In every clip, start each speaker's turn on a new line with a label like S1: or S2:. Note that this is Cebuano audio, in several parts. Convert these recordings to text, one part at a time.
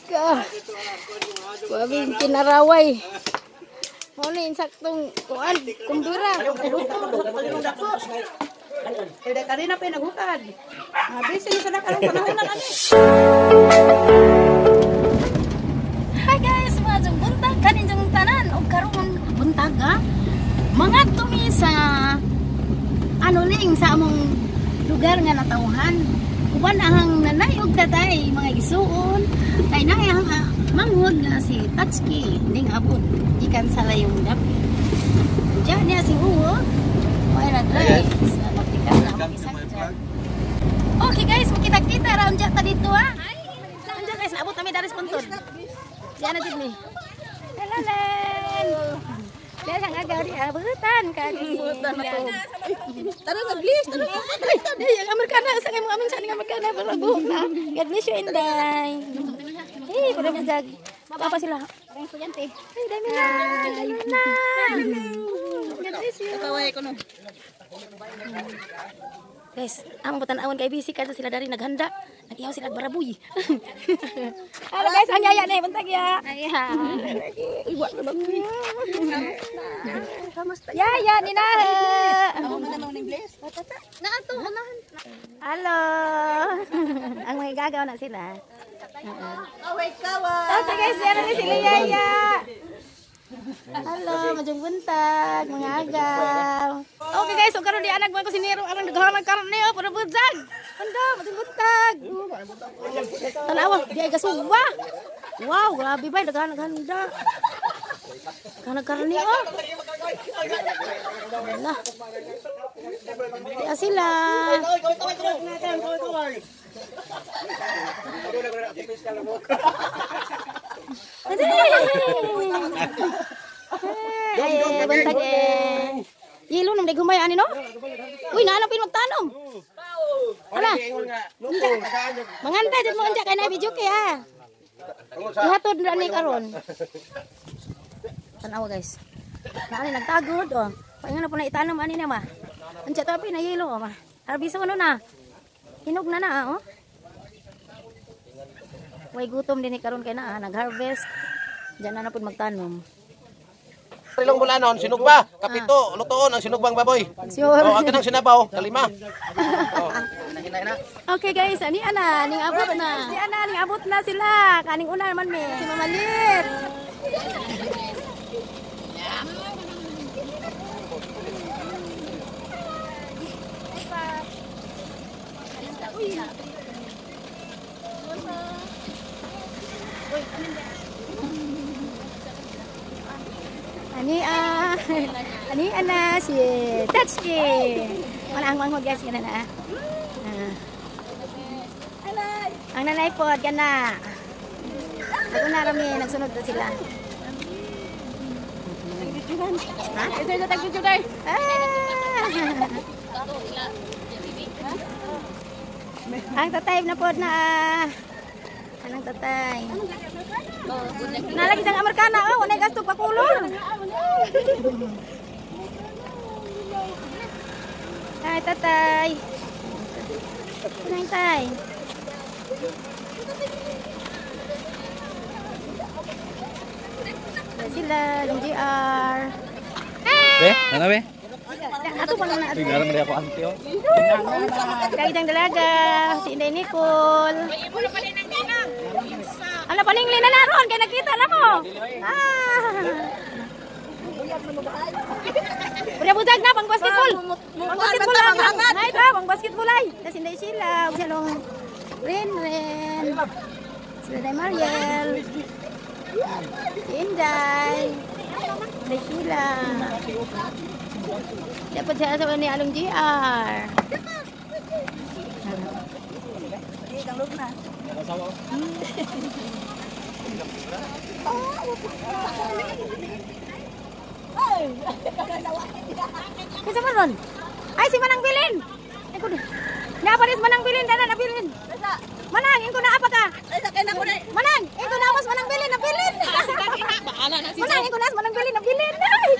S1: Ka. Grabe kinaraway. Mao ni insaktong kuan kumbira.
S2: Kaya kanina pa naghukad. Busy sa na karong panahon na ani.
S1: Hi guys, mga buntag kanin tanan og karon buntag ha. Mangadto mi sa anuling sa among lugar nga natawhan. Uban ang nanay og tatay mga gisuon kay naay ang manghod nga si Tatsuki ning abot gikan sa layong dapit. Diyan niya si Uwo. Way na dry sa magtikas na among isang dyan. Okay guys, makita-kita ra unja ta dito ha. Unja guys, naabot kami dari sa puntod. Diyan na jud mi. Hello Len. Diyan ang agaw di abutan ka di.
S2: Butan na to. Tara na please, tara na.
S1: Di ang Amerikana sa kay mo amin sa ning Amerikana para buhok na. God bless you, Inday. Hey, para budag. Papa sila.
S2: Parang estudyante.
S1: Ay, dami na. Dami na. God bless you.
S2: Kaway ko no.
S1: Guys, ang butan-awon kay busy kadto sila dari naghanda. Nag-ihaw sila barabuy. Hello guys, ang yaya ni buntag ya.
S2: Ay. Iwa na bang. Kamusta?
S1: Yaya ni na.
S2: Ako man naman ning bless.
S1: Naa to unahan. Hello. Ang mga gagaw na sila.
S2: Kaway kaway.
S1: Okay guys, yan na sila yaya. Hello, madyong buntag, mga agaw. Okay guys, so karon di anak mga kusinero arang daghan ang karne oh, para buntag. Anda, madyong buntag. Tanawa, di ay gasuwa. Wow, grabe ba daghan naghanda. Daghan ang karne oh. Wala. Di sila. Ay, bantag eh. Yelo nang daghumay ani no? Uy, naano pin magtanom. Hala. Mangantay jud mo unja kay na video kay ha. Ihatod ra ni karon. Tanawa guys. Naani nagtagod oh. Paingon na po na itanom ani na ma. Unja to pin na yelo oh ma. Arbiso ano na. Hinog na na oh. Way gutom din ni karon kay na nag-harvest. Diyan na na pud magtanom.
S3: Rilong bulanon, sinugba, kapito, lutoon ang sinugbang baboy.
S1: Sure.
S3: Oh, ang kanang sinabaw, kalima. Oh.
S1: Okay guys, ani ana ning abot na. Si ana ning abot na sila. Kaning una naman me. Si Mama Lit. Ani ah, ani ana si Tatsuki. Wala ang manghod guys kana na. Ah. Ang nanay po, kana. Ako na rami, nagsunod na sila. Ha?
S2: Ito ito tag video day.
S1: Ah! Ang tatay na po na. Anong tatay? Nalagi siyang Amerikana, oh, walay gasto pakulor. Ay, tatay. Anong tay? Sila, yung GR.
S4: Be, ano be?
S1: Ato pa lang na ato.
S4: Tingnan mo ako ante oh.
S1: Kahit ang dalaga, si Inday Nicole. Ala paningli na naron kay nakita na mo. Ah. Pura budag na pang basketball. Pang basketball lang. Ay ta, pang basketball ay. Tas Inday Sheila, ug silong Ren Ren. Sila Day Mariel. Si Inday. Inday Sheila. Dapat siya sa ni Along GR. Kinsa man ron? Ay, si Manang Bilin. Ay, kuno. Naa pa rin si Manang Bilin, dana na Bilin. Manang, ingko na apa ka? Manang, ingko na mas Manang Bilin, na Bilin. Manang, ingko na Manang Bilin, na Bilin. Ay,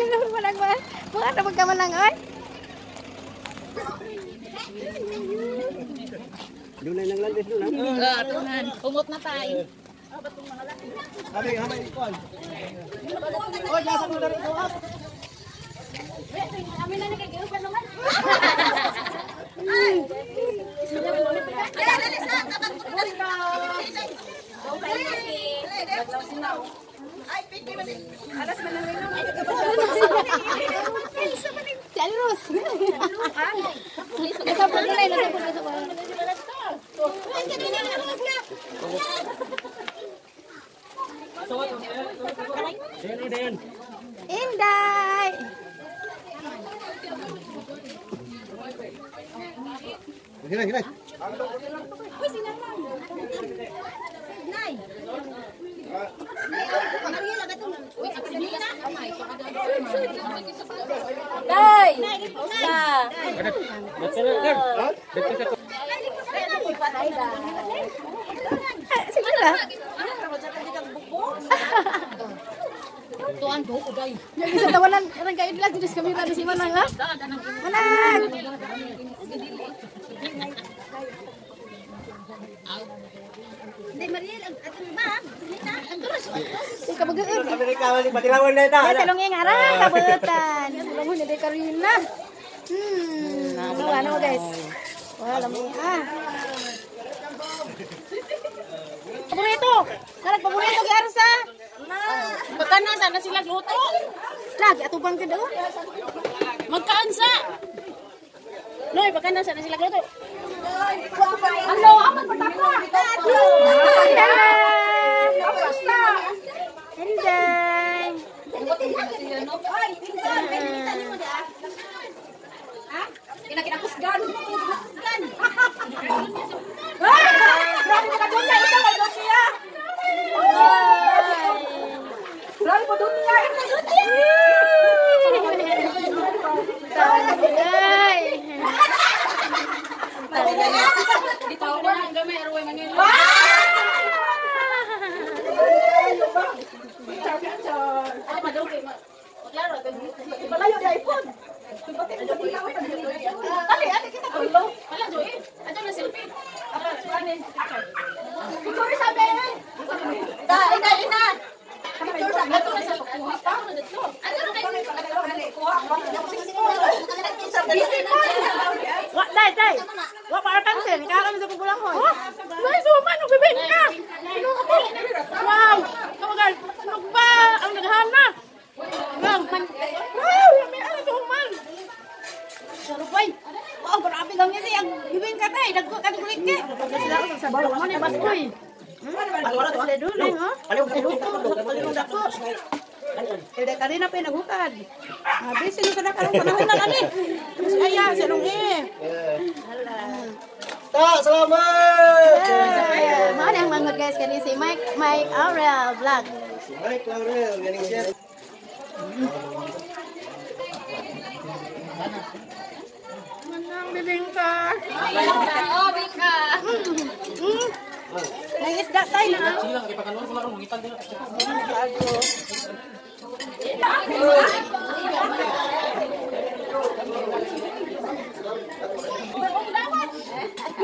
S1: ay, Manang ba? Buhat na pagka Manang, ay.
S3: Dunay nang landis doon ha.
S1: Umot na tayo.
S3: Kami hamay ikuan. Oh, jasa ko dari ko.
S1: Kami na nagkageupan naman. Si Alros. Nasapod na lang, nasapod, nasapod. Inday!
S3: Gina, gina.
S1: Day! Usta! Sige lang. Yung isa tawanan, arang kaidla, Diyos kami na si Manang, ha? Manang! Hindi, Mariel, ang atong ba? Ang kabagaan.
S3: Amerika wali patilawan na ita.
S1: Ay, salungin, arang, kabutan. Salungon, hindi ka rin na. Ano, ano, guys? Wala, lami, ah. Paborito! Narag, paborito, kay Arsa.
S2: Magkano sana sila luto?
S1: Lagi, atubang ka daw.
S2: Magkaan sa? Noy, magkano sana sila luto?
S1: Ano, aman patapa. Hello! Inday!
S2: Kinakusgan. Kinakusgan. Grabe ka doon ikaw ay doon siya. Grabe po doon niya.
S1: Inday!
S2: Dito ako ang gamay arway Manila. Malayo di iPhone. Ali, ali kita kulo. Wala joy. Ato na selfie. Picture sa be. Da, ina ina. Picture sa ato na sa kuha pa na dito. Ato na kay Busy pa.
S1: Wa, day, day. Wa pa cancel. Kaya kami sa kubulang ko. Nay, suman og bibingka. Wow! Kamagal, sunog ba ang naghana? Wow, man. Wow, may ano suman. Sarupay. Wow, grabe kang ngisi ang bibingka tay. Dagko ka dulik ke. Mo ni baskoy. Sila dulu, ha?
S2: Kaya kari na pinaghukad. Busy na sa karong panahon na ani. Si Aya, si Lungi.
S3: Ta, salamat.
S1: Mao na ang mga guys kani si Mike Mike Aurel Vlog.
S3: Si Mike Laurel ganing siya.
S1: Manang bibingka.
S2: Oh, bingka.
S1: Nang isda tayo na.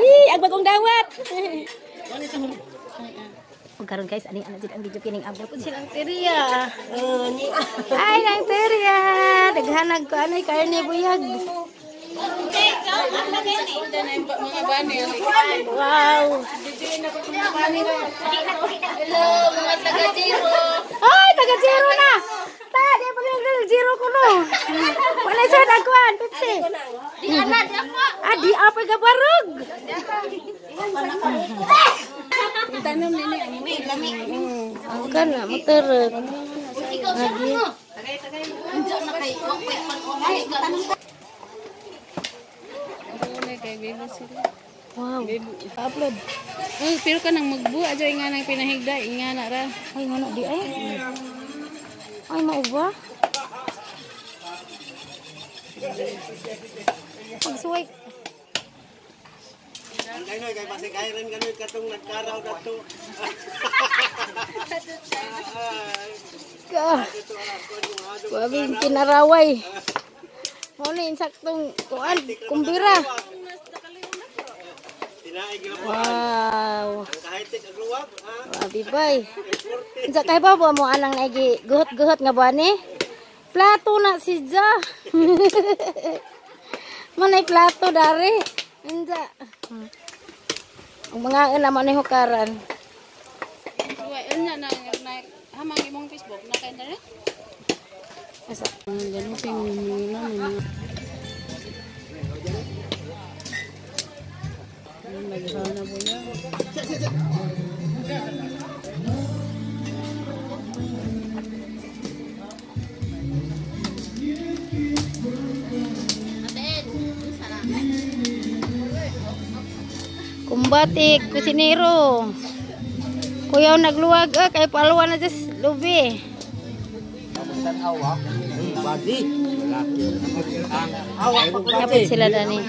S1: Ih, ang bagong dawat. Ug karon guys, ani ana jud ang video kining abot pud silang teriya. Ay, nang teriya. Daghanag ko anay karne buyag. Wow.
S2: Hello, mga taga-Jiro.
S1: Ay, taga zero na. Ta, di pa lang zero ko no. Wala sa dagkuan, Pepsi.
S2: Di ana, di ako.
S1: Ah, di apa gabarog.
S2: Tanom nini ang lami.
S1: Ang kana motor.
S2: Ikaw sa ano? Unsa na kay pag
S1: Wow. Upload.
S5: Oh, pero ka nang magbuo ajo nga nang pinahigda nga na ra.
S1: Ay, ngano di ay. Ay, mauba. Pagsuway.
S3: Kay kay basig iron ganoy katong nagkaraw kadto.
S1: Ka. Wabing kinaraway. Mo ni insaktong kuan kumbira. Wow. Wow, bibay. Unsa kay ba mo anang naigi guhot-guhot nga ba ni? Plato na si Ja. Manay plato dari. Unsa? Ang mga ina mo ni hukaran.
S5: Uy, unya na na hamang imong Facebook na kay internet.
S1: Asa?
S5: Ganun ping na mga. Naghana po niya.
S1: Kumbati, kusinero. Kuyaw nagluwag kay palwa na jas lubi. Kapit sila dani.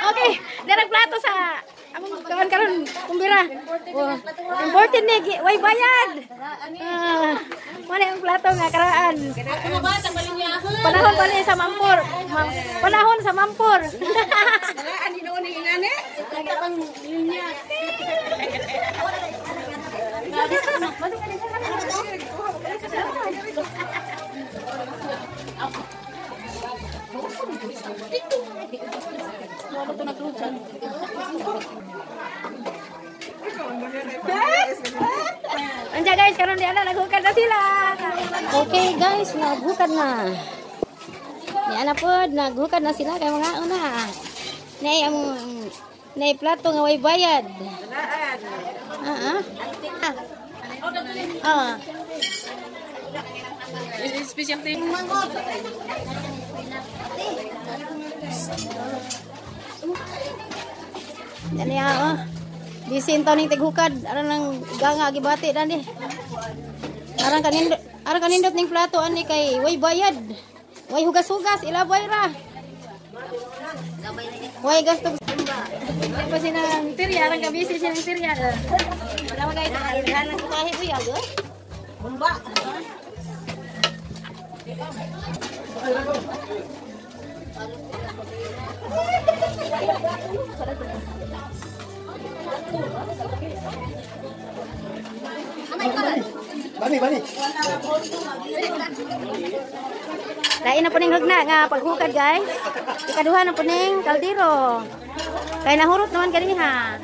S1: Okay, darag plato sa among kaon karon kumbira. Important ni way bayad. Wala ang plato nga karaan. Panahon pa ni sa Mampor. Panahon sa Mampor.
S2: Karaan hinuon ni ngani. Pang linya.
S1: Anja guys, karon di ana naghukad na sila. Okay guys, naghukad na. Di ana pod, naghukad na sila kay mga una. Nay ang nay plato nga way bayad.
S5: Special thing.
S1: Yan ya, oh. Bisin taon ning tighukad, aran nang ganga gibati dani. Aran kanindot ning plato ani kay way bayad. Way hugas-hugas, ilabay ra. Way gasto. Ay pa sinang tirya, aran ka busy sinang tirya. Wala mo guys, aran ko kahi buyag, oh. Bumba.
S3: Bani.
S1: Lain na po ning hugna nga paghukad guys. Ikaduha na po ning kaldero. Kay nahurot naman ganiha.